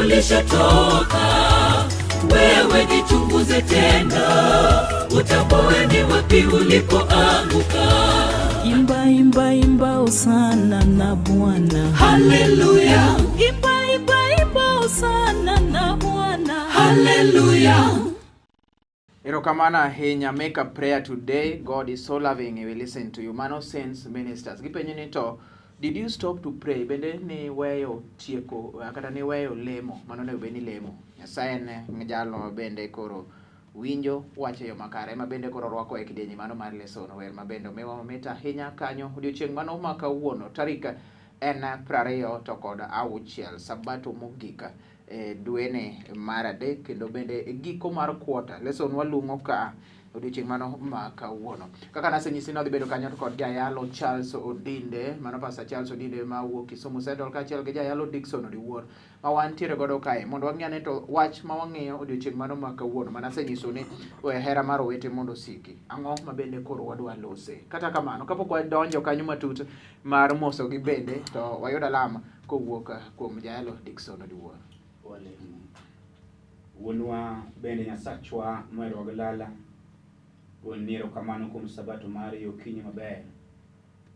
ulishatoka. Wewe jichunguze tena, utambue ni wapi ulipoanguka. Imba, imba, imba hosana na Bwana. Haleluya, Imba, imba, imba hosana na Bwana. Haleluya. Erokamano ahinya. Make a prayer today. God is so loving, he will listen to you. Mano Saints Ministers. Gipenjo ni to, did you stop to pray? Bende ni weyo tieko kata ni weyo lemo. Mano onego bed ni lemo. Nyasaye en jalno bende koro winjo wach e yo makare ema bende koro rwako e kidienje mano mar lesson wer ma bende omiwa mamit ahinya kanyo odiochieng' mano ma kawuono tarik en 26 sabato mogik e dweni mar adek kendo bende e giko mar quarter lesson walung'o ka odiochieng' mano ma kawuono kaka nasenyisi ni wadhi bedo kanyo kod jayalo Charles Odinde mano Pastor Charles Odinde ma wuok Kisumu Central kaachiel gi jayalo Dickson Odiwuor ma wantiere godo kae mondo wang'i ane to wach ma wang'iyo odiochieng' mano ma kawuono manasenyiso ni we hera mar owete mondo osiki ang'o ma bende koro wadwa lose kata kamano kapok wadonjo kanyo matut mar mosogi bende to wayud alam kowuok kuom jayalo Dickson Odiwuor. Walemo. Wuonwa bende Nyasachwa moherowa gi lala, goni erokamano kuom sabato mari okinyi maber.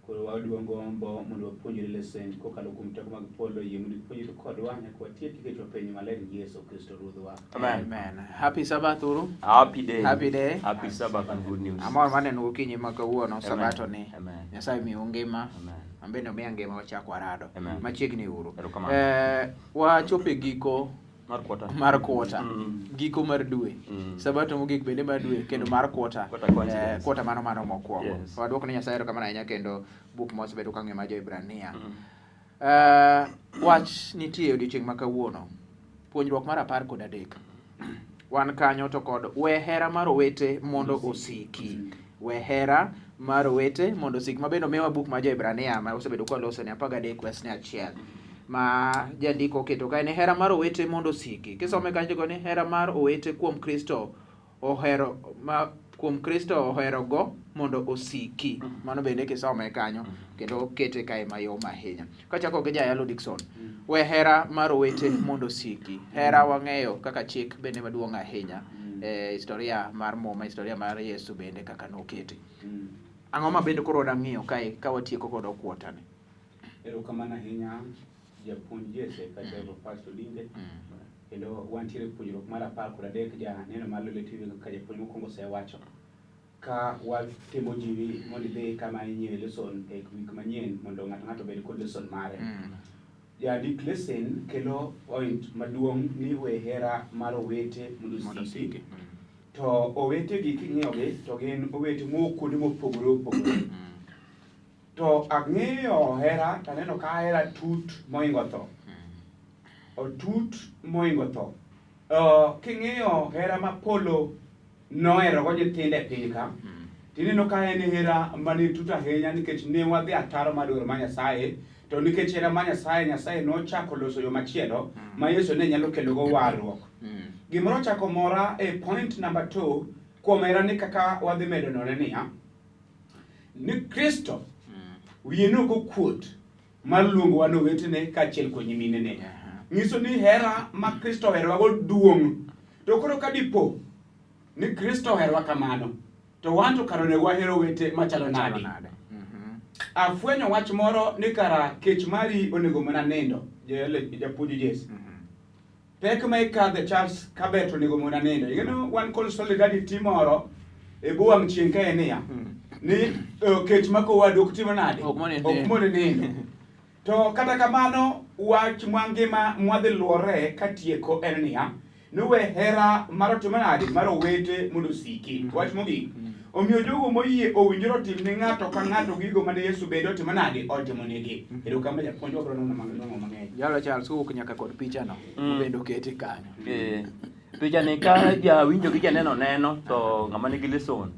Koro wadwa gombo mondo wapuonjre lesen kokalo kuom teko mag polo, yie mondo ipuonjri kodwa nyaka watiek nikech wapenjo maler gi Yesu Kristo Ruodhwa. Amen. Amen. Happy Sabbath uru. Happy day. Happy day. Happy Sabbath and good news. Amor mar neno gokinyi ma kawuono Amen. sabato ni. Amen. Nyasaye miyo ngima. Amen. An bende omiya ngima wachak warado. Amen. Machiegni uru. Erokamano. Wachopo e giko Mar quarter. mar quarter. Giko mar dwe. Sabato mogik bende mar dwe kendo mar quarter. Quarter coincidence. Quarter mano mokwongo. Yes. Waduoko ne Nyasaye erokamano ahinya kendo buk mosebedo ka ng'iyo mar Jo-Hibrania. Wach nitie e odiochieng' ma kawuono. Puonjruok mar 13. Wan kanyo to kod we hera mar owete mondo osiki. We hera mar owete mondo osiki. Ma bende omiwa buk mar Jo-Hibrania ma osebedo kwa loso ni 13 wes ne 1. Ma jandiko oketo kae ni hera mar owete mondo osiki. Kisome kanyo to ni hera mar owete kuom Kristo ohero ma kuom Kristo oherogo mondo osiki. Mano bende kisome kanyo kendo okete kae mayom ahinya. Kachako gi Jayalo Dickson, we hera mar owete mondo osiki. Hera wang'eyo kaka chik bende maduong' ahinya e historia mar Muma, historia mar Yesu bende kaka nokete. Ang'o ma bende koro wadwa kae ka watieko kod quarter ni? Erokamano ahinya japuonj Jesse kata Pastor Odinde. Kendo wantiere e puonjruok mar 13 janeno mar Lolwe TV kaka japuonj mokwongo osewacho. Ka watemo jiwi mondo idhi kama inyiewe lesson e wik manyien mondo ng'ato ng'ato obed kod lesson mare. Jandik lesson kelo point maduong' ni we hera mar owete mondo Mondo osiki. osiki. To owete gi king'iyogi to gin owete mowuok kuonde mopogore opogore. To ang'iyo hera to aneno ka hera tut mohingo tho. Otut mohingo tho. King'iyo hera ma polo noherogo nyithinde e piny ka, tineno ka en hera mane tut ahinya nikech ne wadhi ataro mar dwaro mar Nyasaye, to nikech hera mar Nyasaye, Nyasaye nochako loso yo machielo ma Yesu ne nyalo kelogo warruok. Gimoro ochako mora e point number 2 kuom hera ni kaka wadhi medo none niya, ni Kristo wiye ne ok okuot mar luongowa ni owetene kaachiel kod nyiminene. Nyiso ni hera ma Kristo oherowago duong'. To koro ka dipo ni Kristo oherowa kamano, to wan to kara onego waher owete machalo nade? Afwenyo wach moro ni kara kech mari onego mana nindo, japuonj Yesu. Pek ma ikadhe Charles Kabet onego mana nindo. Ing'eno wan kod solidarity moro e bwo wang' chieng' ka en niya, ni kech mako wadu ok timo nade? Ok mone Ok nindo. mone nindo. To kata kamano wach mangima mwadhi luore katieko en niya, ni we hera mar otimo nade mar owete mondo osiki. Wach mogik. Omiyo jogo moyie owinjore otim ne ng'ato ka ng'ato gigo mane Yesu bende otimo nade otimonegi. Erokamano japuonj wabiro nono mang'eny. Jalo Charles kowuok nyaka kod picha no bende okete kanyo. Picha ni ka jawinjo gi janeno neno to ng'ama nigi lesson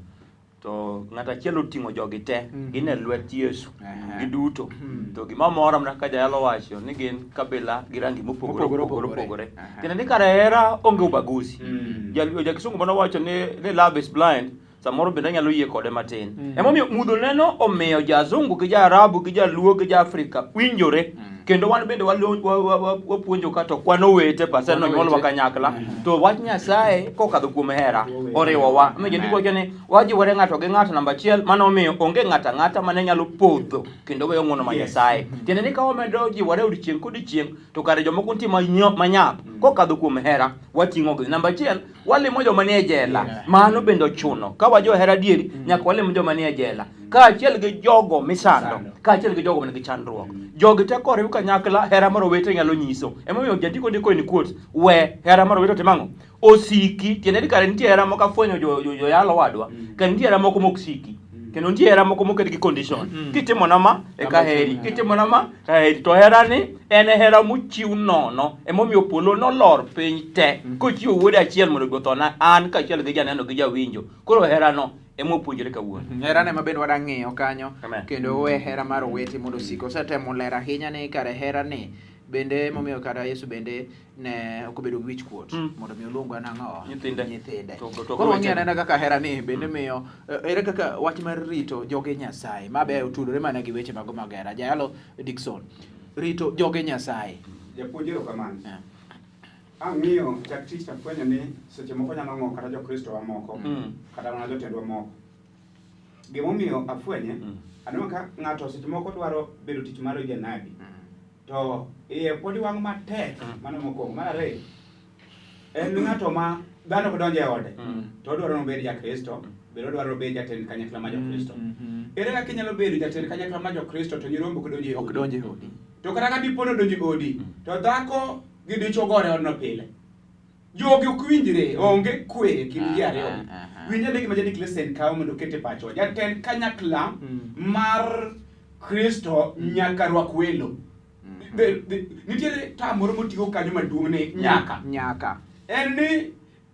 to ng'at achiel oting'o jogi te gin e lwet Yesu giduto. To gima mora mana kaka jayalo wacho ni gin kabila gi rangi mopogore Mopogore opogore opogore. opogore. Tiende ni kara hera onge ubaguzi. Ja kisungu mane owacho ni love is blind, samoro bende anyalo yie kode matin. Emomiyo mudho neno omiyo jazungu gi jaarabu gi jaluo gi jaafrika winjore. Kendo wan bende wapuonjo ka to kwan owete pasel Kwan nonyuolwa owete. kanyakla. To wach Nyasaye kokadho kuom hera oriwowa. Omiyo jandiko wacho ni wajiwore ng'ato gi ng'ato namba achiel, mano omiyo onge ng'ato ang'ata mane nyalo podho kendo weyo ng'wono mar Nyasaye. Tiende ni ka wamedo jiwore odiechieng' kodiechieng' to kare jomoko nitie manyap kokadho kuom hera wating'ogi. Namba achiel, walimo joma nie jela. Mano bende ochuno. Ka wajohera adieri, nyaka walim joma nie jela. Kaachiel gi jogo misando, kaachiel gi jogo man gi chandruok. Jogi te koriw kanyakla, hera mar owete nyalo nyiso. Emomiyo jandiko ndiko in quotes, we hera mar owete otim ang'o? Osiki. Tiende ni kare nitie hera moko afwenyo joyalo wadwa, kare nitie hera moko mok siki. Kendo nitie hera moko moket gi condition. Kitimona ma, eka heri. Kitimona ma, eka heri. To herani en hera mochiw nono. Emomiyo polo nolor piny te kochiwo wuode achiel mondo obi othona an kaachiel gi janeno gi jawinjo. Koro herano ema wapuonjore kawuono. Herano ema bende wadwa ng'iyo kanyo. Amen. Kendo we hera mar owete mondo osik. Osetemo lero ahinya ni kare herani bende emomiyo kata Yesu bende ne ok obedo gi wich kuot mondo mi oluongwa nang'o? Nyithinde. Nyithinde. To Koro wang'i owetene. anena kaka herani bende miyo ere kaka wach mar rito joge Nyasaye ma be otudore mana gi weche mago mag hera. Jayalo Dickson, rito joge Nyasaye. Japuonj erokamano. Yeah. Ang'iyo chak tich tafwenyo ni seche moko nyalo ng'o kata jokristo wa moko kata mana jotendwa moko. Gimomiyo afwenye, aneno ka ng'ato seche moko dwaro bedo tich mar janabi. To iye pod wang' matek, mano mokwongo. Mar ariyo, en ng'ato ma dhano ok donjo e ode, to odwaro ni obed jakristo, bende odwaro ni obed jatend kanyakla mar jokristo. Ere kaka inyalo bedo jatend kanyakla mar jokristo to nyirombe ok donjo e Ok odi? donjo e odi. To kata ka dipo ni odonjo e odi, to dhako gi dichwo gore e odno pile. Jogi ok winjre, onge kwe e kind ji ariyo. Winj ane gima jandik lesen kawo mondo oket e pachwa. Jatend kanyakla mar Kristo nyaka rwak welo. Nitiere term moro motigo kanyo maduong' ni nyaka. Nyaka. En ni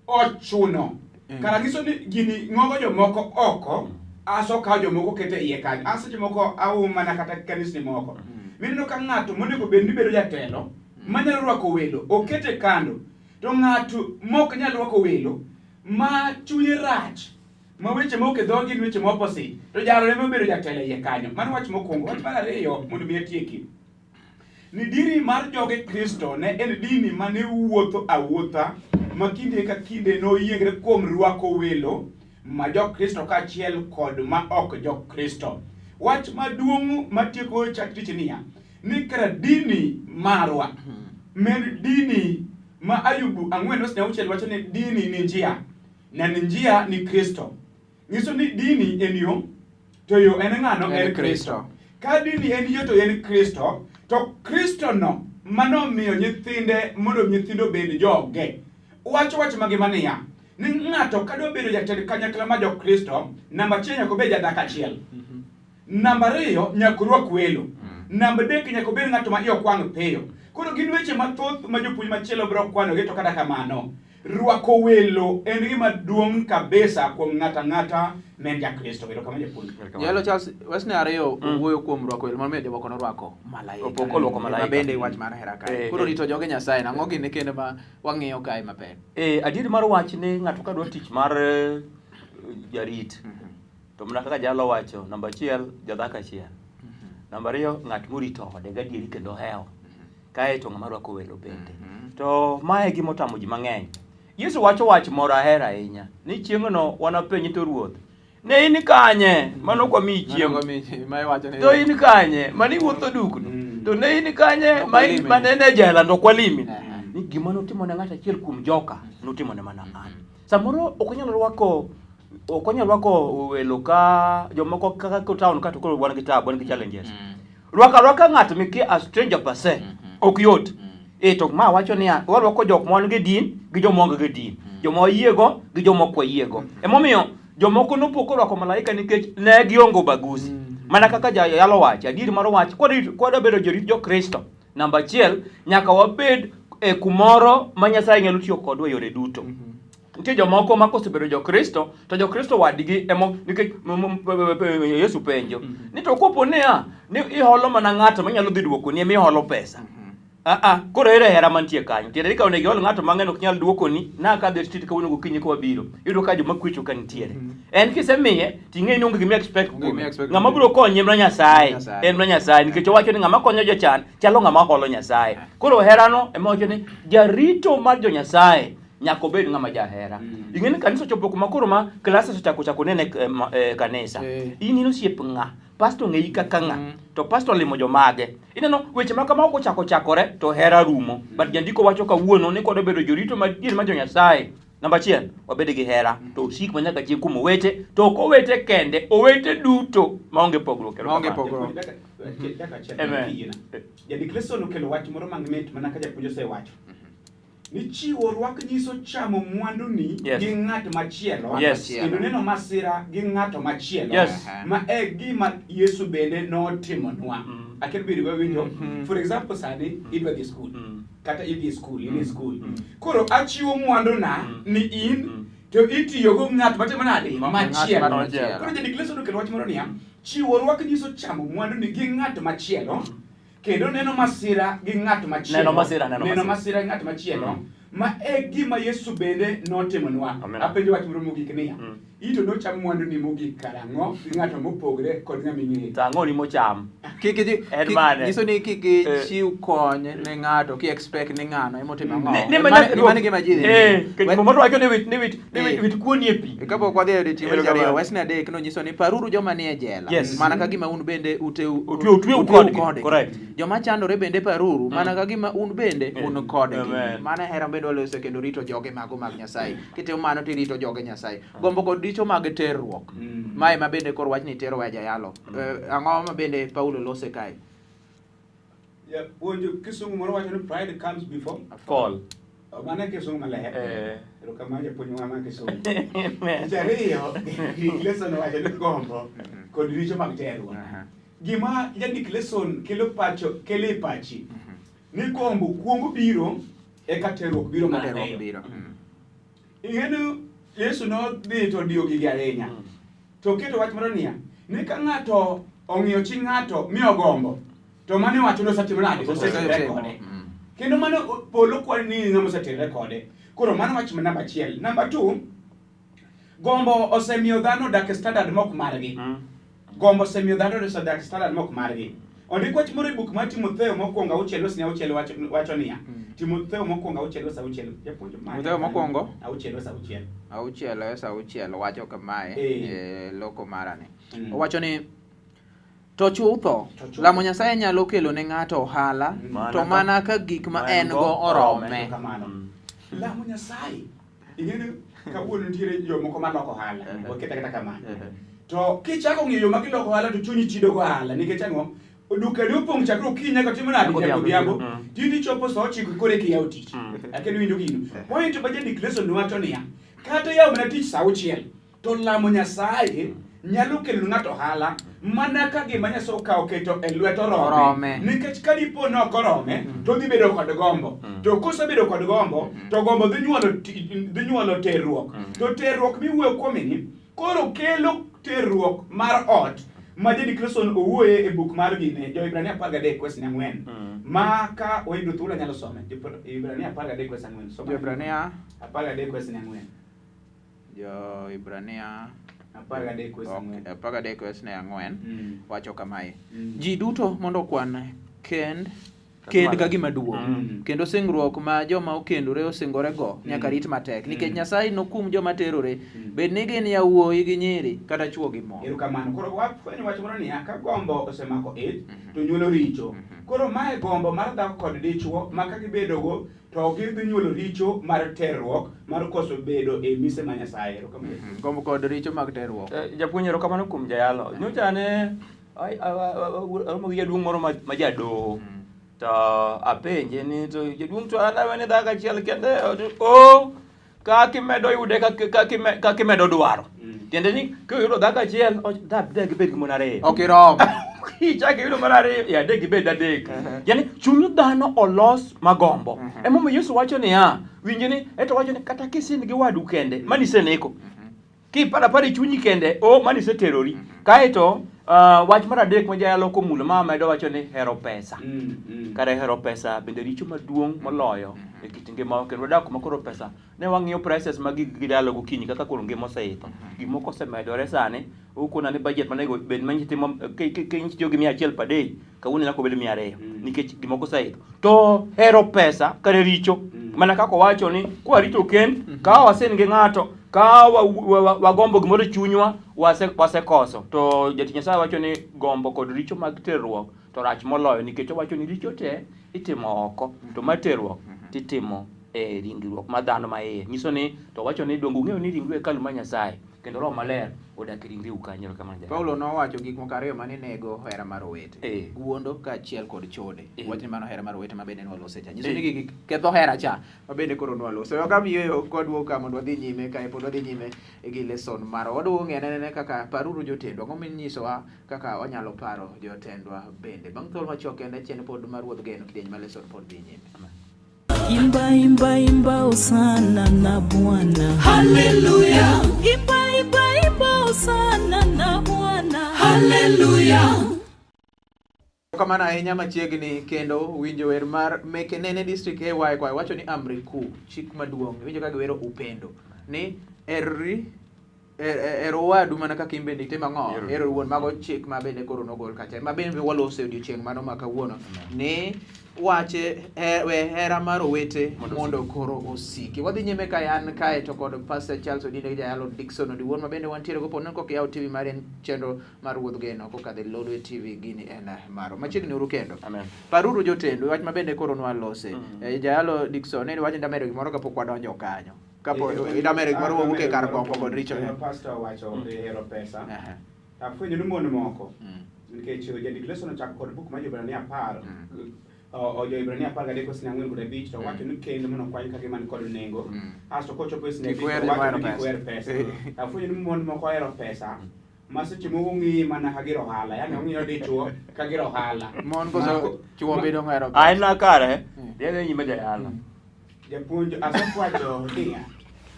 ochuno. Kara nyiso ni gini ng'ogo jomoko oko, aso kawo jomoko kete iye kanyo. An seche moko aum mana kata kanisni moko. Mineno ka ng'ato monego bed ni bedo jatelo, manyalo rwako welo, okete kando. To ng'ato mok nyal rwako welo, ma chunye rach, ma weche mok e dhogi gin weche ma opposite, to jalo ema obedo jatelo e iye kanyo. Mano wach mokwongo. Wach mar ariyo mondo mi atieki. Ni dini mar joge Kristo ne en dini mane wuotho awuotha ma kinde ka kinde noyiengre kuom rwako welo ma jo-Kristo kaachiel kod ma ok jo-Kristo. Wach maduong' matieko chak tich niya, ni kara dini marwa men dini ma Ayubu 4:6 wacho ni dini ni njia na ni njia ni Kristo. Nyiso ni dini en yo, to yo en ng'ano? En En Kristo. Kristo. Ka dini en yo to en Kristo, to Kristo no manomiyo nyithinde mondo nyithindo obed joge. Wacho wach mangima niya, ni ng'ato kadwa bedo jatend kanyakla mar jo-Kristo, namba achiel nyaka obed jadhako achiel. Namba ariyo nyaka orwak welo. Namba adek nyaka obed ng'ato ma iye ok wang' piyo. Koro gin weche mathoth ma jopuonj machielo biro kwanogi to kata kamano, rwako welo en gima duong' kabisa kuom ng'ato ang'ata ma en ja-Kristo. Erokamano japuonj. Jalo Charles, wesne ariyo wuoyo kuom rwako welo momiyo jomoko norwako malaika. Opoko orwako malaika. Ma bende wach mar hera kae. Koro rito joge Nyasaye nang'o gini kendo ma wang'iyo kae mapek. Adier mar wach ni ng'ato ka dwa tich mar jarit to mana kaka jalo wacho namba achiel jadhako achiel. Namba ariyo ng'at morito ode gadieri kendo ohewo. Kae to ng'ama rwako welo bende. To mae e gima otamo ji mang'eny. Yesu wacho wach moro ahero ahinya ni chieng'no wanapenj to Ruoth ne in kanye mane ok wamiyi chiemo to in kanye mane iwuotho dukno to ne in kanye mane in e jela to ok walimi ni gima notimo ne ng'at achiel kuom joka notimo ne mana an samoro ok onyal rwako ok onyal rwako welo ka jomoko kaka ko town ka to koro wan gi tabu wan gi challenges rwako arwaka ng'at mikia a stranger per se ok yot e to ma wacho niya warwako jok ma wan go e din gi joma onge go e din joma wayiego gi joma ok wayiego emomiyo jomoko nopo korwako malaika nikech ne gionge ubaguzi mana kaka jayalo wacho adier mar wach kwadwa bedo jorit jokristo namba achiel nyaka wabed e kumoro ma Nyasaye nyalo tiyo kodwa e yore duto nitie jomoko ma kosebedo jokristo to jokristo wadgi emo nikech Yesu penjo ni to kopo niya ni iholo mana ng'ato manyalo dhi duokoni ema iholo pesa. Ah ah, koro ere hera mantie kanyo? Tiende ni ka onego iol ng'ato mang'eny ok nyal duokoni, na kadho e street kawuono gokinyi ka wabiro, iyudo ka joma kwecho ka nitiere. En kisemiye, ting'e ni onge gima expect Onge gima kuome. expect Ng'ama kuome. biro konyi en mana Nyasaye. Nyasaye. En mana Nyasaye nikech owacho ni ng'ama konyo jochan chalo ng'ama holo Nyasaye. Koro herano ema wacho ni jarito mar jo Nyasaye nyaka obed ng'ama jahera. Ing'e ni kanisa ochopo kuma koro ma classes ochako chako nene e, e kanisa. Eh. In in osiep ng'a? Pastor ong'eyi kaka ng'a? To pastor olimo jomage? Ineno weche ma kamago kochako chakore to hera rumo. But jandiko wacho kawuono ni kod bedo jorito madier mar jo Nyasaye. Namba achiel, wabed gi hera to osik ma nyaka chieng' kuom owete, to ok owete kende, owete duto maonge pogruok. Maonge Erokamano. pogruok. Dakika achiel, Amen. kiyiena. Jandik lesson okelo wach moro mamit mana ka japuonj osewacho. Ni chiwo rwak nyiso chamo mwanduni Yes. gi ng'at machielo Yes. kendo neno masira gi ng'ato machielo Yes. ma e gima Yesu bende notimonwa. Mm. Akia bende wawinjo. Mhm. For example sani idwa dhi skul Mm. kata idhi e skul in e skul. Koro achiwo mwanduna Mm. ni in Mm. to itiyogo ng'at matimo nade? Machielo. Machielo. Koro jandik lesson okelo wach moro niya, chiwo rwak nyiso chamo mwanduni gi ng'at machielo kendo neno masira gi ng'at machielo. Neno masira, neno neno masira. masira gi ng'at machielo. Mm. Ma e gima Yesu bende notimonwa. Amen. Apenjo wach moro mogik niya, Mm. ito nocham mwanduni mogik karang'o gi ng'ato mopogre kod ng'ama ing'eyo? To ang'o ni mocham? Kik iji- En kik- mane? nyiso ni kik Eh. ichiw kony ne ng'ato ki expect ni ng'ano emotimo ang'o. Ne- ne Mano- mana- mano e gima ji dhi. Eh, nikech We- Muma to wacho ni wit ni wit ni wit Eh. wit kuon e pi. E Kapok wadhi e odiechieng' mar Erokamano. ariyo, wesne adek nonyiso ni paruru joma nie jela Yes. mana ka gima un bende uteu Utwe- utweu utweu kodgi. Correct. Joma chandore bende paruru mana ka gima un bende Eh. un kodgi. Amen. Mano e hera bende waloso kendo rito joge mago mag Nyasaye. Kitimo mano to irito joge Nyasaye. Gombo kod richo mag terruok. Mm. Mae ma bende koro wachni terowa e jayalo. Eh, ang'o ma bende Paulo lose kae? Japuonj kisungu moro wacho ni pride comes before Fall. Oh, mano e kisungu maler. Eh. Erokamano japuonj wa mar kisungu. Amen. Tich ariyo, lesson owacho ni gombo kod richo mag terruok. Aha. Gima jandik lesson kelo pacho kelo e pachi ni gombo kuongo biro eka terruok biro mar Terruok ariyo. biro. Mm. Ing'e ni Yesu nodhi to odiyo gigi ahinya. To oketo wach moro niya, ni ka ng'ato ong'iyo chi ng'ato mi ogombo, to mano iwacho ni osetimo nade? Oseterre kode. Mm. Kendo mano polo kwani ni ng'ama oseterre kode. Koro mano wach ma namba achiel. Namba two, gombo osemiyo dhano odak e standard mok margi. Mm. Gombo osemiyo dhano odak e standard mok margi. Ondik wach moro e buk mar Timotheo mokwongo auchiel wes auchiel wacho, wacho niya. Timotheo mokwongo auchiel wes auchiel. Japuonj mane? Timotheo mokwongo? Auchiel wes auchiel. Auchiel wes auchiel wacho kamae Eh. e loko marani. Mm. Owacho ni to chutho To chutho. lamo Nyasaye nyalo kelo ne ng'ato ohala Mana to ka- mana ka gik ma ma en en go go orome. orome. Kamano. Mm. Lamo Nyasaye. Ing'e ni kawuono nitiere jomoko maloko ohala. Eh. Waketa kata kamano. Eh. To kichako ng'iyo yo ma giloko ohala to chunyi chido go ohala nikech ang'o? Dukani opong' chakre okinyi nyaka timo nade? Nyaka Odhiambo. odhiambo. Mm. Tindi chopo sa ochiko koro eka iyawo tich. Mm. Akia ni iwinjo gino. Point ma jandik lesson wacho niya, kata yawo mana tich sa auchiel, to lamo Nyasaye nyalo kelo ne ng'ato ohala mana ka gima Nyasaye okawo keto e lwet orome. Orome. Nikech ka dipo ni ok orome, to odhi bedo kod gombo. To kosebedo kod gombo, to gombo dhi nyuolo dhi nyuolo terruok. To terruok miwuoyo kuome ni, koro kelo terruok mar ot ma jandik lesson owuoye e buk mar gine Jo-Hibrania 13 wes 4. Ma ka oyudo thuolo anyalo some. Jo-Hibrania 13 wes 4. Soma. Jo-Hibrania 13 wes 4. Jo-Hibrania 13 wes 4. 13 wes 4 Mm. wacho kamae. Mm. Ji duto mondo okwan kend kend ka gima duong' Mm. kendo singruok ma joma okendore osingorego nyaka rit matek nikech Mm. Nyasaye nokum joma terore Mm. bed ni gin yawuoyi gi nyiri kata chwo gi mon. Erokamano. Koro wafwenyo wach moro niya, ka gombo osemako ich to nyuolo richo. Koro mae gombo mar dhako kod dichwo ma ka gibedogo to gidhi nyuolo richo mar terruok mar koso bedo e mise ma Nyasaye. Erokamano. Gombo kod richo mag terruok. Eh, Japuonj erokamano kuom jayalo. Nyocha ne ai- a- a- a- aromo gi jaduong' moro ma ma jadoho. To apenje ni to jaduong' to an awene dhako achiel kende. O kaka imedo yude kaka kaka imedo dwaro. Mm. Tiende ni kiyudo dhako achiel, da da gibed gi mon ariyo. Ok irom. Kichako iyudo mar ariyo, ya adek gibed adek. Yani chuny dhano olos magombo. Emomiyo Yesu wacho niya, winji ni, eto wacho ni kata kisin gi wadu kende, mani iseneko. Kiparo apara e chunyi kende, o mani iseterori. Kaeto Wach mar adek ma jayalo komulo ma medo wacho ni hero pesa. Kare hero pesa bende richo maduong' moloyo e kit ngimawa kendo wadak kuma koro pesa ne wang'iyo prices mag gik gi dalo gokinyi kaka koro ngima oseidho. Gik moko osemedore sani ukona ni budget manego bed ma itimo kitiyo gi 100 per day kawuono nyaka obed 200 nikech gik moko oseidho. To hero pesa kare richo mana kaka owacho ni kwarito kend ka wasin gi ng'ato ka wagombo gimoro e chunywa wasekoso. To jatich Nyasaye wacho ni gombo kod richo mag terruok to rach moloyo nikech owacho ni richo te itimo oko to mar terruok titimo e ringruok mar dhano ma iye. Nyiso ni to owacho ni donge ung'eyo ni ringru hekalu mar Nyasaye kendo Roho Maler odak e ringreu kanyo. Erokamano Jehova. Paulo nowacho gik moko ariyo mane nego hera mar owete. Eh. Guondo kaachiel kod chode. Eh. Wach ni mano hera mar owete ma bende nwalose cha. Nyiso Eh. ni gigi ketho hera cha ma bende koro nwalose. Wakamiyo kwadwogo ka mondo wadhi nyime kae pod wadhi nyime gi lesson marwa. Wadwogo ng'e anena kaka paruru jotendwa. Ang'o minyisowa kaka wanyalo paro jotendwa bende. Bang' thuolo machuok kende chien pod mar Ruodh Geno kidieny mar lesson pod dhi nyime. Imba, imba, imba hosana na Bwana. Haleluya, Imba, imba, imba hosana na Bwana. haleluya. Kamano ahinya machiegni kendo winjo wer mar Mekenene District AY kwayo wacho ni amri kuu chik maduong' iwinjo ka giwero upendo ni erri ero owadu mana kaka in bende itimo ang'o Ero. ero wuon mago chik ma bende koro nogol kacha ma bende walose odiochieng' mano ma kawuono ni wache we hera mar owete Mondo mondo koro osiki wadhi nyime kae an kae to kod Pastor Charles Odinde gi jayalo Dickson Odiwuor ma bende wantiere go po nono kok iyawo TV mari en chenro mar Wuodh Geno kokadho e Lolwe TV gini en maro machiegni uru kendo Amen. paruru jotendu wach ma bende koro nwalose Mm. Jayalo Dickson ne wach ndamedo gimoro kapok wadonjo kanyo kapo Eh, idamedo gimoro ah, wawuok e kar amedo gombo kod richo gima Pastor owacho e hero pesa. Aha. Afwenyo ni mon moko Mm. nikech jandik lesson ochako kod buk mar Jo-Hibrania 10 Mm. Jo-Hibrania 13 wes 4 kod 5 to owacho ni kend mondo okwany ka gima ni kod nengo. Mm. Asto kochopo e Kik 5 uher to joma owacho ohero ni kik pesa. uher pesa. Eh. Afwenyo ni mon moko ohero pesa ma seche moko ong'iyi mana ka gir ohala, yani ong'iyo dichuo ka gir ohala. Mon koso Mako- chuo ma- bedo ohero pesa. Aina kare, Mm. dhi nyime jayalo. Japuonj asekwacho niya,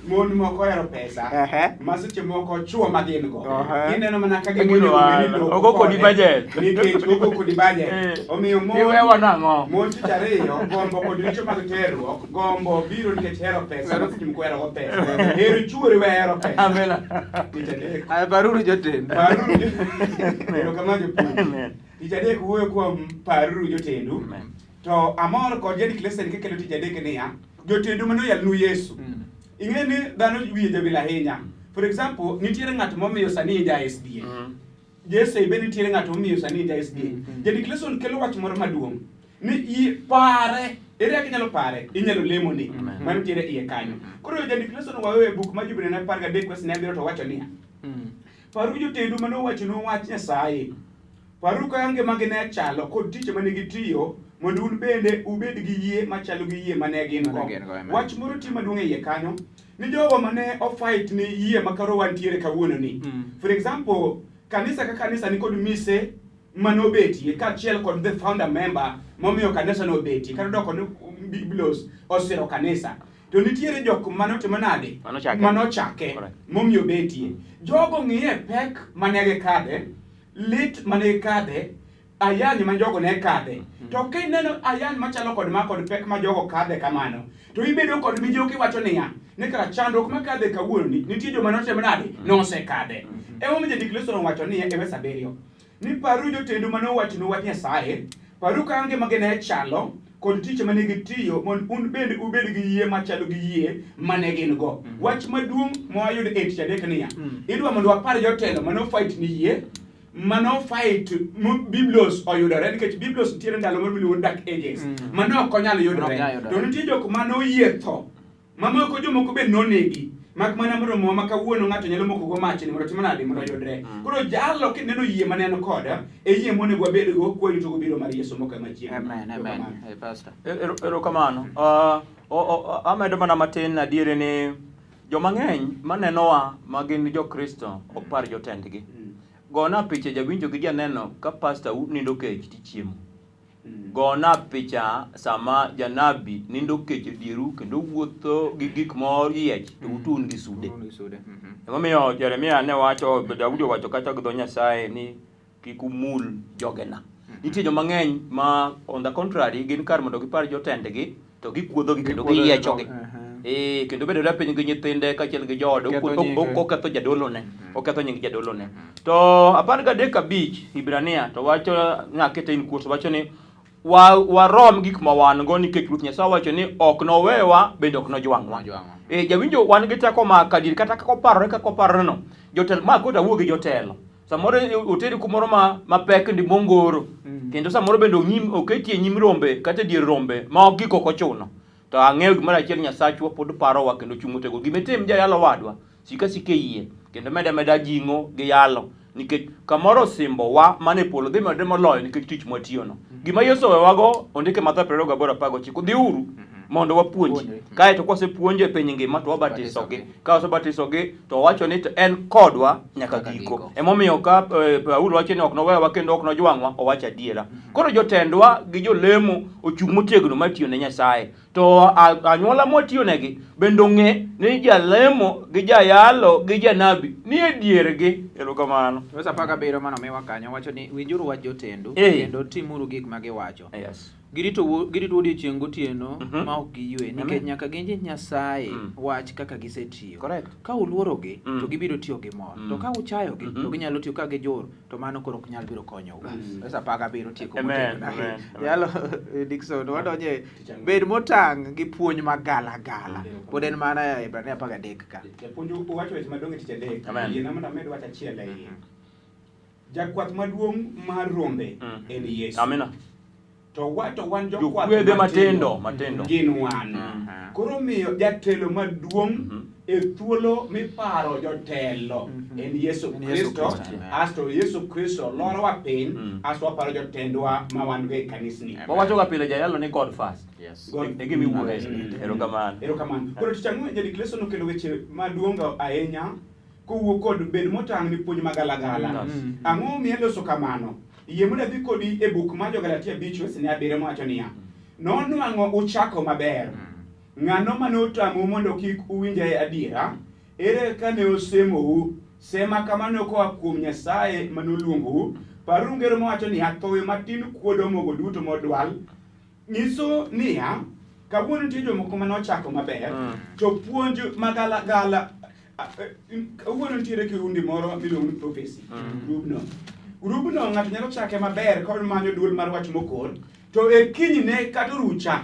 mon moko ohero pesa Ehe. ma seche moko chuo ma gin go Ohe. gineno mana ka Ka gima gino onego bed ni ohala. loko Ogo kodi kode, budget. nikech ogo kodi budget Eh. omiyo mon Iwewa nang'o? mon tich ariyo gombo kod richo mag terruok gombo biro nikech hero pesa ma seche moko oherogo pesa hero chuori we hero pesa Amen. tich adek Aya, paruru jotendu paruru erokamano japuonj Amen. tich adek wuoyo kuom paruru jotendu Amen. To amor kod jandik lesson kikelo tich adek niya, jotendu mane oyalnu Yesu. Ing'e ni dhano wiye jawil ahinya. For example, nitiere ng'at momiyo sani in ja SDA. Yesu be nitiere ng'at momiyo sani in ja SDA. Jandik lesson kelo wach moro maduong' ni i pare ere kaka inyalo pare inyalo lemo ni Amen. mano nitiere iye kanyo koro jandik lesson waweyo e buk mar Jubilee 13 wes 7 to wacho niya paru jotendu mane owachonu wach Nyasaye Paruru kaka ngimagi ne chalo kod tich mane gitiyo mondo un bende ubed gi yie machalo gi yie mane gin go. Mane gin go, amen. Wach moro ti maduong' e iye kanyo ni jogo mane ofight ni yie ma koro wantiere kawuono ni. For example, kanisa ka kanisa ni kod mise manobetie kaachiel kod the founder member momiyo kanisa nobetie kata doko ni Biblos osiro kanisa to nitiere jok manotimo nade Manochake. manochake Correct. momiyo betie jogo ng'iye pek mane gikadhe lit mane gikadhe ayany ma jogo ne kadhe to kineno ayany machalo kod ma kod pek ma jogo kadhe kamano to ibedo kod mijiwo kiwacho niya ni kara chandruok makadhe kawuono ni nitie joma notimo nade nosekadhe emomiyo jandik lesson owacho niya e wes abiriyo ni paru jotendu mane owachonu wach Nyasaye paru kaka ngimagi ne chalo kod tich mane gitiyo mondo un bende ubed gi yie machalo gi yie mane gin go wach maduong' mawayudo e tich adek niya idwa mondo wapar jotelo mane ofight ni yie mane ofight mo Biblos oyudore nikech Biblos nitiere ndalo moro miluongo ni Dark Ages mane ok onyal yudore Mane ok nyal yudore. to nitie jok mane oyie tho Mamoko jomoko be nonegi. Mak mana mondo muma ma kawuono ng'ato nyalo moko go mach ni mondo otim nade mondo oyudre. Koro jalo kineno yie mane en koda, e yie monego wabedgo kwarito go biro mar Yesu moka machiegni. Amen, amen. Erokamano. Eh, Pastor. Erokamano. Amedo mana matin adieri ni joma ng'eny manenowa ma gin jokristo ok par jotendgi. Gona picha jawinjo gi janeno ka pasta u nindo kech tichiemo. Gona picha sama janabi nindo kech e dieru kendo wuotho gi gik moyiech to utun gi sude. Un gi sude. Mhm. Emomiyo Jeremia ne wacho, Daudi owacho kata gi dho Nyasaye ni Kik umul jogena. Nitie joma ng'eny ma on the contrary gin kar mondo gipar jotendgi to gikuodhogi kendo Gikuodho giyiechogi. Eh, kendo bedo piny gi nyithinde kaachiel gi joode Ketho okuo- nyinge. oketho jadolone oketho nying jadolone to 13:5 Hibrania to wacho nakete in quotes wacho ni wa, warom gik ma wan go nikech Ruoth Nyasaye wacho ni ok nowewa bende ok nojwang'wa. Nojwang'wa. Eh, jawinjo wan gi teko ma kadiri kata kaka oparore kaka oparore no jotelo ma kod awuo gi jotelo samoro oteri kumoro ma mapek ndi mongoro kendo samoro bende onyim oketi e nyim rombe kata e dier rombe ma ok gik ok ochuno to ang'eyo gimoro achiel Nyasachwa pod parowa kendo chung' motegno gima itim jayalo wadwa sika sika e yie kendo meda meda jing'o gi yalo nikech kamoro osimbowa man e polo dhi medre moloyo nikech tich mwatiyono gima Yesu owewago ondike Mathayo 28:19 dhiuru mondo wapuonj Puonjre. kaeto kwasepuonjo e piny ngima to wabatisogi Batisogi. ka wasebatisogi to wacho ni to en kodwa nyaka Nyaka giko giko. emomiyo ka Paulo wacho ni ok nowewa kendo ok nojwang'wa owacho adiera koro jotendwa gi jolemo ochung' motegno mar tiyo ne Nyasaye to anyuola mwatiyonegi bende ong'e ni jalemo gi jayalo gi janabi ni e diergi erokamano Verse 17 mano miwa kanyo wacho ni winjuru wach jotendu kendo timuru gik ma giwacho. Yes. Girito girito odiechieng' gotieno ma ok giywe nikech Amen. nyaka ginyis Nyasaye wach kaka gisetiyo. Correct. Ka uluorogi to gibiro tiyo gi mor. To ka uchayogi to ginyalo tiyo ka gijur to mano koro ok nyal biro konyou. Verse 17 tieko Amen, motegno. amen, amen. Yalo Dickson wadonje bed motang' gi puonj magalagala. Pod en mana e Ibrania 13 ka. Japuonj uwacho weche madongo e tich adek. Amen. Yiena mondo amed wach achiel e iye. Jakwath maduong' mar rombe en Yesu. Amina. To wa to wan jokwath Jokwedhe matindo matindo. Gin wan. Koro miyo jatelo maduong' e thuolo miparo jotelo en Yesu En Yesu Kristo. Kristo. Amen. Asto Yesu Kristo lorowa piny, asto waparo jotendwa ma wan go e kanisni. Wawacho ga pile jayalo ni God first. Yes. God- E gima iwuoye. Erokamano. Erokamano. Koro tich ang'wen Jadik Leso nokelo weche maduong' ahinya kowuok kod bed motang' ni puonj magalagala. Yes. Ang'o momiyo aloso kamano? Yie mondo adhi kodi e buk mar Jo-Galatia 5 wesene 7 mawacho niya, Nonwang'o uchako maber. Ng'ano mane otamou mondo kik uwinj adiera? Ere kaka ne osemou? Sema kamano koa kuom Nyasaye mane oluongou. Paruru ngero mawacho niya, thowi matin kuodo mogo duto modwal. Nyiso niya, kawuono nitie jomoko mane ochako maber, to puonj magalagala kawuono nitiere kiundi moro miluongo ni prophecy grubno. Grubno ng'ato nyalo chake maber komanyo duol mar wach mokor, to e kinyne kata orucha,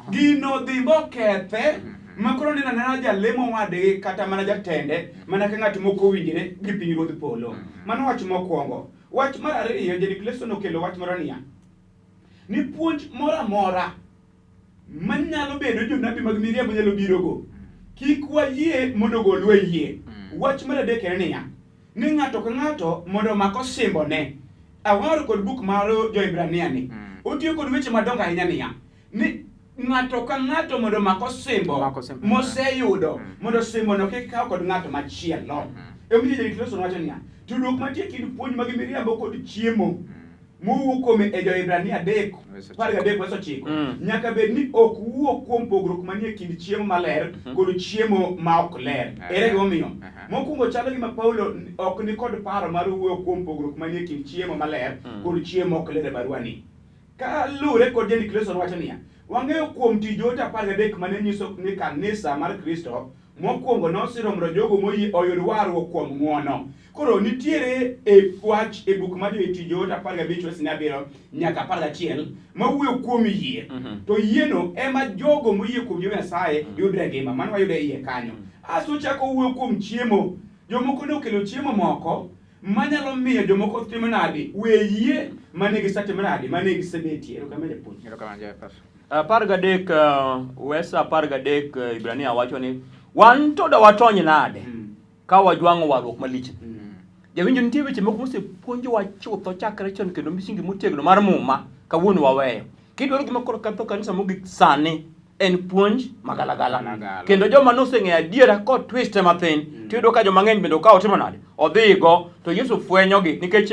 gino dhi mokethe ma koro neno anena jalemo wadgi kata mana jatende mana ka ng'at mok owinjre gi pinyruodh polo. Mano wach mokwongo. Wach mar ariyo, Jadik Leso nokelo wach moro niya, ni puonj moro amora manyalo bedo jonabi mag miriambo nyalo birogo, kik wayie mondo ogolwa e yie. Wach mar adek en niya, ni ng'ato ka ng'ato mondo omak osimbone. Awaro kod buk mar Jo-Hibrania ni. Otiyo kod weche madongo ahinya niya, ni ng'ato ka ng'ato mondo omak osimbo Omak osimbo. moseyudo mondo osimbono kik kaw kod ng'ato machielo. Emomiyo Jarit Yesu nowacho niya, tudruok mantie e kind puonj mag miriambo kod chiemo mowuo kuome e Jo-Hibrania 3 Verse 13 verse 9 nyaka bed ni ok wuo kuom pogruok manie kind chiemo maler kod chiemo ma ok ler. Ere gimomiyo? Mokwongo chalo gima Paulo ok ni kod paro mar wuoyo kuom pogruok manie kind chiemo maler kod chiemo ok ler e baruani. Kaluwore kod Jandik Leson wacho niya, wang'eyo kuom tij joote 13 mane nyiso ni kanisa mar Kristo mokwongo nosiro mondo jogo moyie oyud warruok kuom ng'wono. Koro nitiere e wach e buk mar Tich Joote 15 wes 7 nyaka 11 mawuoyo kuom yie. To yieno ema jogo moyie kuom Jehova Nyasaye yudre ngima. Mano wayudo e iye kanyo. Asto ochako owuoyo kuom chiemo. Jomoko ne okelo chiemo moko manyalo miyo jomoko timo nadi? We yie mane gisetimo nadi? Mane gisebetie. Erokamano japuonj. Erokamano Jafar. 13 wes 13 Ibrania wacho ni wan to da watony nade ka wajwang'o warruok malich. Jawinjo nitie weche moko mosepuonjowa chutho chakre chon kendo misingi motegno mar muma kawuono waweyo. Kidwaro gima koro ketho kanisa mogik sani en puonj magalagala. Magalagala. Kendo joma noseng'eyo adiera kotwiste mathin tiyudo ka joma ng'eny bende okawo timo nade? Odhigo to Yesu fwenyogi nikech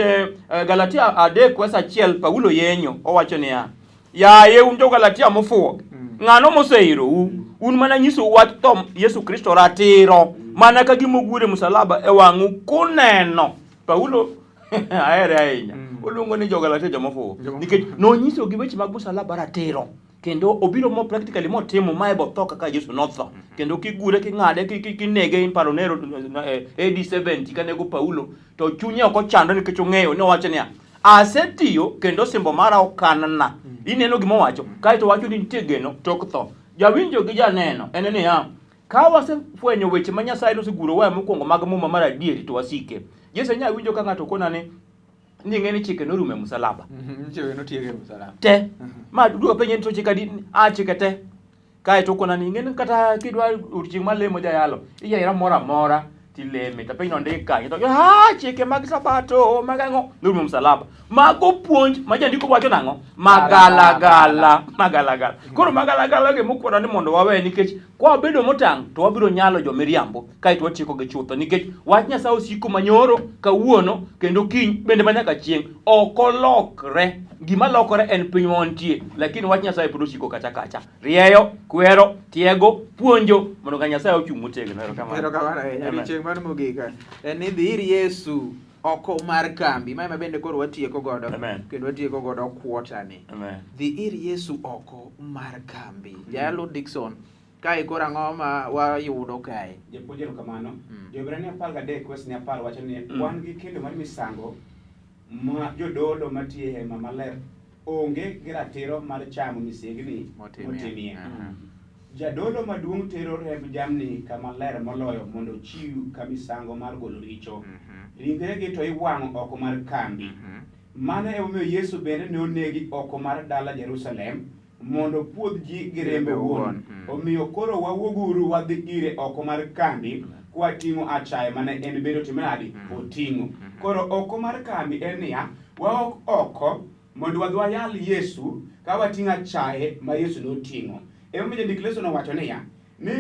Galatia 3 wes 1 Paulo yenyo owacho niya Yaye un jo-Galatia mofuwo, ng'ano moseirou? Un mana nyisou wach tho Yesu Kristo ratiro, mana ka gima ogure musalaba e wang'u kuneno. Paulo ahere ahinya. Oluongo ni jo-Galatia joma ofuwo. Joma Nikech nonyisogi weche mag musalaba ratiro. Kendo obiro mo practically motimo mae botho kaka Yesu notho. Kendo kigure king'ade kinege in paro Nero AD 70 kanego Paulo to chunye ok ochando nikech ong'eyo ni owacho niya asetiyo kendo osimbo mara okanna. Ineno gima owacho kaeto owacho ni nitie geno tok tho. Jawinjo gi janeno en niya ka wasefwenyo weche ma Nyasaye nosegurowa mokwongo mag muma mar adieri to wasike. Yesu inyalo winjo ka ng'ato kona ni ing'e ni chike norumo e musalaba. Chike notiek e musalaba. Te. Ma duogo penje ni to chike adi? Ah chike te. Kae to okona ni ing'e ni kata kidwa odiochieng' mar lemo jayalo, iyaira moro amora tileme. To penj nondik kanyo. To ah chike mag sabato mag ang'o norumo e musalaba. Mago puonj ma jandiko wacho nang'o? Magalagala. Magalagala. Koro magalagala gi mokwongo ni mondo wawe nikech kwa wabedo motang' to wabiro nyalo jomiriambo kaeto watieko gi chutho nikech wach Nyasaye osiko manyoro kawuono kendo kiny bende manyaka chieng' ok olokre. Gima lokore en piny ma wantie, lakini wach Nyasaye pod osiko kacha kacha. Rieyo, kwero, tiego, puonjo mondo ka Nyasaye ochung' motegno. Erokamano. Erokamano ahinya. Amen. Odiochieng' mar mogik en ni dhi ir Yesu oko mar kambi. Ma ema bende koro watieko godo. Amen. Kendo watieko godo kwota ni. Amen. Dhi ir Yesu oko mar kambi. Jayalo Dickson, kae koro ang'o ma wayudo kae? Japuonj erokamano. Jo-Hibrania 13 wes ni 10 wacho ni wan gi kendo mar misango ma jodolo matiyo e hema maler onge gi ratiro mar chamo misengni Motimie. motimie. Jadolo maduong' tero remb jamni kama ler moloyo mondo ochiw ka misango mar golo richo. Ringregi to iwang'o oko mar kambi. Mano emomiyo Yesu bende ne onegi oko mar dala Jerusalem mondo opuodh ji gi rembe owuon. Omiyo koro wawuoguru wadhi ire oko mar kambi kwating'o achaye mane en bende otimo nadi? Oting'o. Koro oko mar kambi en niya, waok oko mondo wadhi wayal Yesu ka wating'o achaye ma Yesu noting'o. Emomiyo jandik Leso nowacho niya, ni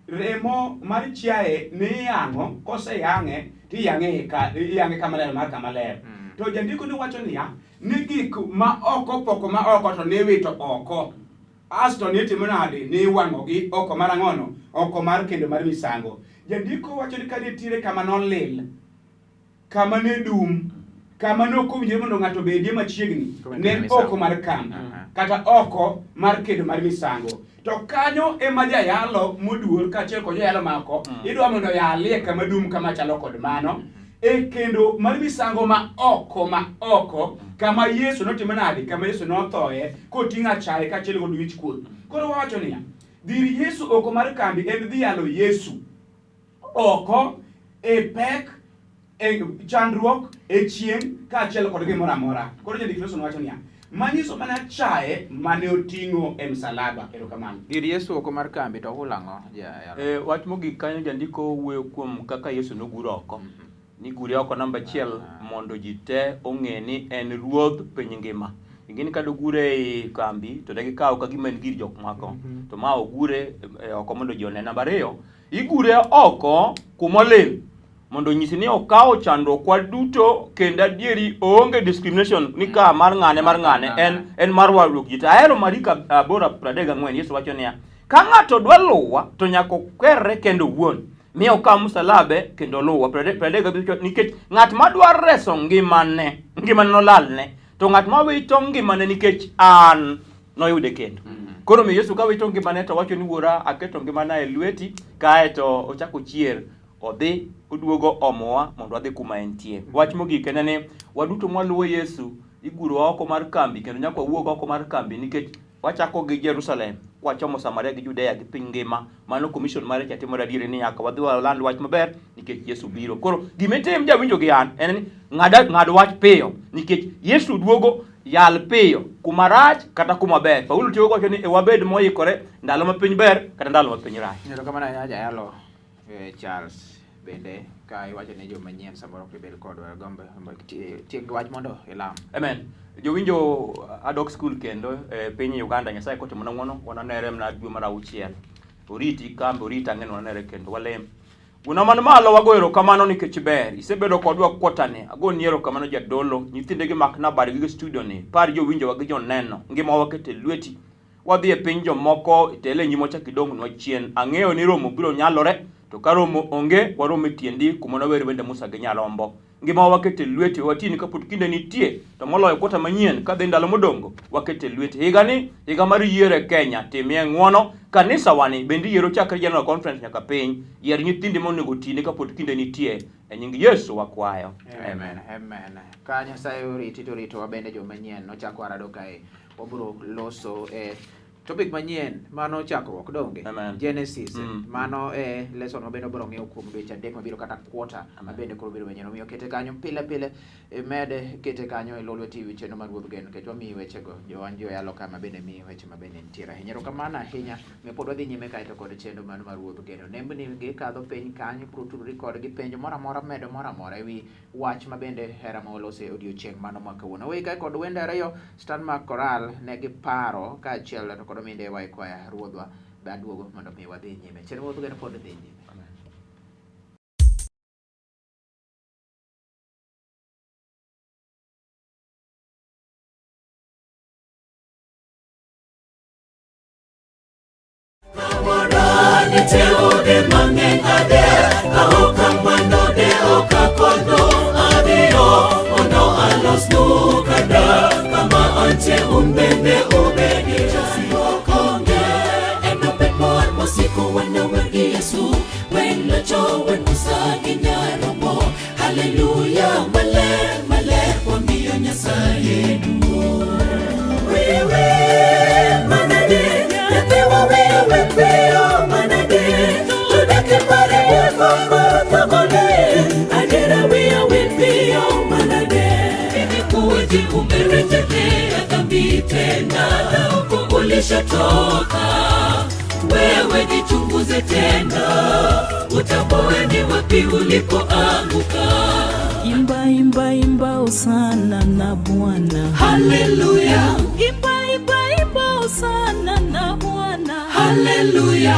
remo mar chiaye niyang'o, koseyang'e tiyang'e iyang'e kama ler mar kama ler. To jandiko ne wacho niya, ni gik ma oko poko ma oko to niwito oko. Asto nitimo nade? Niwang'ogi oko mar ang'ono? Oko mar kendo mar misango. Jandiko wacho ni ka nitiere kama nolil, kama ne dum, kama ne ok owinjore mondo ng'ato obedie machiegni, ne oko mar kambi, kata oko mar kendo mar misango. To kanyo ema jayalo moduor kaachiel kod joyalo mako, idwa mondo oyalie kama dum kama chalo kod mano. E kendo mar misango ma oko, kama Yesu notimo nade? Kama Yesu nothoe, koting'o achaye kaachiel kod wichkuot. Koro wawacho niya, dhir Yesu oko mar kambi en dhi yalo Yesu oko e pek, e chandruok, e chieng' kaachiel kod gimoro amora. Koro jandik Yesu nowacho niya, manyiso mana achaye mane oting'o e msalaba. Erokamano. Dhir Yesu oko mar kambi to hulo ang'o? Jayalo? Wach mogik kanyo jandiko wuoyo kuom kaka Yesu nogur oko. Nigure oko namba achiel mondo ji te ong'e ni en ruodh piny ngima. Ing'e ni kadogure ei kambi to ne gikawo ka gima en gir jok moko. To ma ogure oko mondo ji one. Namba ariyo, igure oko kumolil mondo onyisi ni okawo chandruokwa duto kendo adieri oonge discrimination ni ka mar ng'ane mar ng'ane en mar warruok ji te. Ahero Mariko 8:34 Yesu wacho niya, ka ng'ato dwa luwa to nyaka okwerre kendo owuon mi okaw msalabe kendo oluwa. 35 nikech ng'at ma dwa reso ngimane, ngimane nolalne, to ng'at ma wito ngimane nikech an noyude kendo. Koro mi Yesu ka wito ngimane to wacho ni wuora aketo ngimana e lweti, kaeto ochako chier odhi oduogo omowa mondo wadhi kuma entie. Wach mogik en ni waduto mwaluwo Yesu igurowa oko mar kambi kendo nyaka wawuog oko mar kambi nikech wachako gi Jerusalem kwachomo Samaria gi Judea gi piny ngima. Mano commission mare cha timore adieri ni nyaka wadhi waland wach maber nikech Yesu biro. Koro gima itim jawinjo gi an en ni ng'ad wach piyo nikech Yesu duogo, yal piyo kuma rach kata kuma ber. Paulo tiyo gowacho ni e wabed moikore ndalo ma piny ber kata ndalo ma piny rach. Erokamano ahinya jayalo Charles. Bende ka iwacho ne joma nyien samoro ok ibed kodwa, gombe tiek gi wach mondo ilam. Amen. Jowinjo adok school kendo e piny Uganda, Nyasaye kotimona ng'wono, wananere mana dwe mar 6. Oriti kambe, oriti ang'en, wananere kendo walem. Wuonwa man malo, wago erokamano nikech ber. Isebedo kodwa kwotani. Agoni erokamano jadolo, nyithinde gi mak nabari gi studio ni. Par jowinjowa gi joneno. Ngima waketo e lweti. Wadhi e piny jomoko, tele e nyimwa chak idong'nwa chien. Ang'eyo ni romo biro nyalore, to ka romo onge, warom e tiendi kuma nawer wende Musa gi Nyalombo. Ngimawa waketo e lweti, watini kapod kinde nitie, to moloyo kwota manyien kadhi ndalo modongo, waketo e lweti. Higani, higa mar yiero e Kenya, timie ng'wono. Kanisa wani bende yiero chakre General Conference nyaka piny. Yier nyithindi monego otini kapod kinde nitie. E nying Yesu wakwayo. Amen. Amen. Ka Nyasaye oriti to oritowa bende joma nyien nochako arado kae. Wabiro loso e topic manyien mano chakruok donge Amen. Genesis mano e lesson ma bende wabiro ng'iyo kuom dweche adek mabiro kata quarter ma bende koro biro manyien omiyo kete kanyo pile pile imed kete kanyo e Lolwe TV chenro mar Ruodh Geno nikech wamiyi wechego jowan joyalo ka ma bende miyi weche ma bende nitiere ahinya erokamano ahinya omiyo pod wadhi nyime kaeto kod chenro mano mar Ruodh Geno nembni gi kadho piny kanyo ibiro tudori kodgi penjo moro amora medo moro amora ewi wach ma bende hera ma waloso e odiochieng' mano ma kawuono. Waweyi kae kod wende ariyo, Stanmark Choral ne giparo kaachiel to kod ominde AY Choir Ruodhwa be aduogo mondo mi wadhi nyime. Chenro Ruodh Geno pod dhi nyime. Nitie mang'eny ade ka ok kamano de ok akono adhiyo mondo alosnu kada kama antie un bende ubedi onge enobed mor mosiko wanawer gi Yesu wen locho wen Musa gi Nyaromo haleluya maler maler wamiyo Nyasaye duong'. Wewe manade nyathewa wewe piyo manade to dak pare wuoth thagone adiera wiya wil piyo manade imekuwaje umerejelea dhambi tena na huko ulishatoka wewe jichunguze tena utambue ni wapi ulipoanguka Imba, imba, imba hosana na Bwana. Haleluya Imba, imba, imba hosana na Bwana. Haleluya.